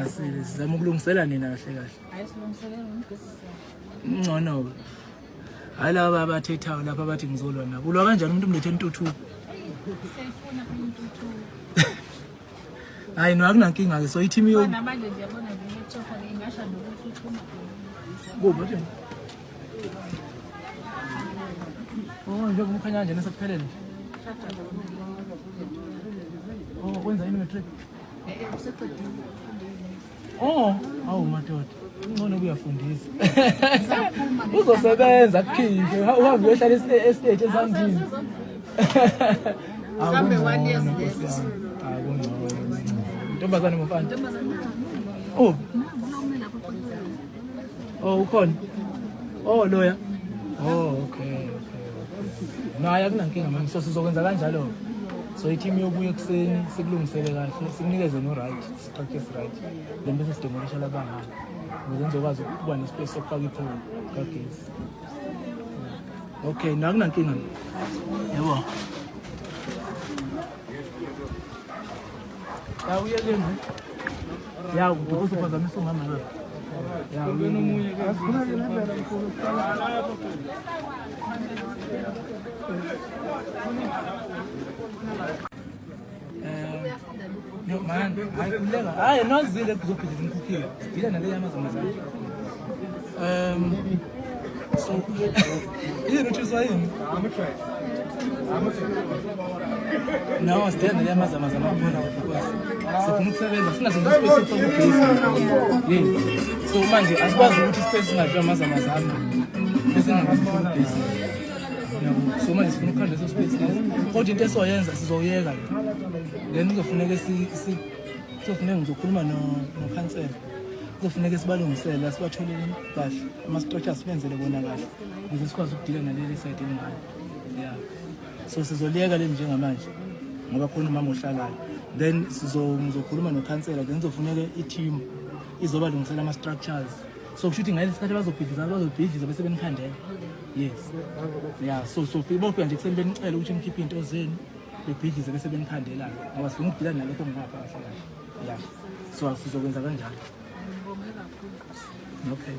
Asile sizama ukulungisela nina kahle kahle. Hayi silungiselela ngomgesi. Ngcono. Hayi laba abathethayo lapha abathi ngizolwa nabo. Ulwa kanjani umuntu umlethe intuthuko? Siyayifuna intuthuko. Hayi no akunankinga ke so i-team yo. Manje nje yabona nje letoho ingasha nokuthi uphuma. Kuba nje. Oh njengoba umkhanya nje nesekuphelele nje. Oh wenza ini matric? Oh, awu madoda. Ngcono kuyafundisa. Uzosebenza kukhiphe uhambe uyohlala estage esandini. Mhlambe one years left. Akungcono. Ntombazane mfana. Oh. Oh ukhona. Oh loya. Oh okay okay. Naye akunankinga manje so sizokwenza kanjalo. So i-team yobuya ekuseni sikulungisele kahle sikunikeze no right structure right. Then bese sidemolisha labangani. Ukuze nizokwazi ukuba nespace sokufaka iphone kagesi. Okay, nakunankinga. Yebo. Ya uyeke nje. Ya because uphazamisa umama lo. Ya nomunye ke. No man, hayi khuleka. Hayi nozile kuzophila imkhukhile. Sidila nale yamazamazane. So yini uthuswa yini? No, sidila nale yamazamazane kuphela because sifuna ukusebenza sinazo nje space sokufaka ugesi. Yes. So manje asikwazi ukuthi space singadliwa amazamazane. Bese singakwazi ukufaka ugesi. Yabo. So manje sifuna ukukhanda leso space leso. Kodwa into esoyenza sizoyeka le. Then kuzofuneka kuzofuneka ngizokhuluma no nokhansela. Kuzofuneka sibalungisele sibatholele kahle ama-structures sibenzele kona kahle ukuze sikwazi ukudila naleli side elingane. Yeah. So sizoliyeka leli njengamanje ngoba khona umama ohlalayo. Then ngizokhuluma nokhansela then kuzofuneka i-team izobalungisela ama-structures. So kusho ukuthi ngalesi sikhathi bazobhidliza bazobhidliza bese benikhandela. Yes. Yeah, so bofika nje kuseni benicela ukuthi nikhiphe into zenu bebhidlize bese benikhandela ngoba sifuna ukudila nalokho ngapha kahle kahle. Yeah. So sizokwenza kanjalo. Ngibonge kakhulu. Okay.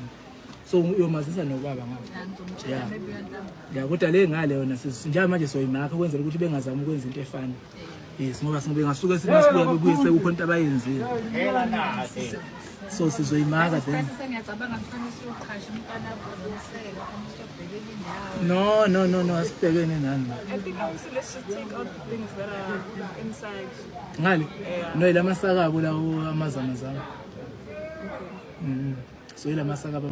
So uyomazisa nobaba ngapha. Ngizomtshela Yeah. maybe uyantamba. Ya kodwa le ngale yona njengoba manje soyimakha ukwenzela ukuthi bengazami ukwenza into efana. Yes, ngoba singabe ngasuke singasibuya bebuye sekukhona into abayenzile. So sizoyimaka then. Sengiyacabanga mhlawumbe siyoqhasha umntwana azoseka, mhlawumbe siyobhekela indawo. No, no, no, no, asibhekene nani. I think also let's just take out the things that are inside. Ngale. No, ila masaka abo lawo amazamazama. So ila masaka abo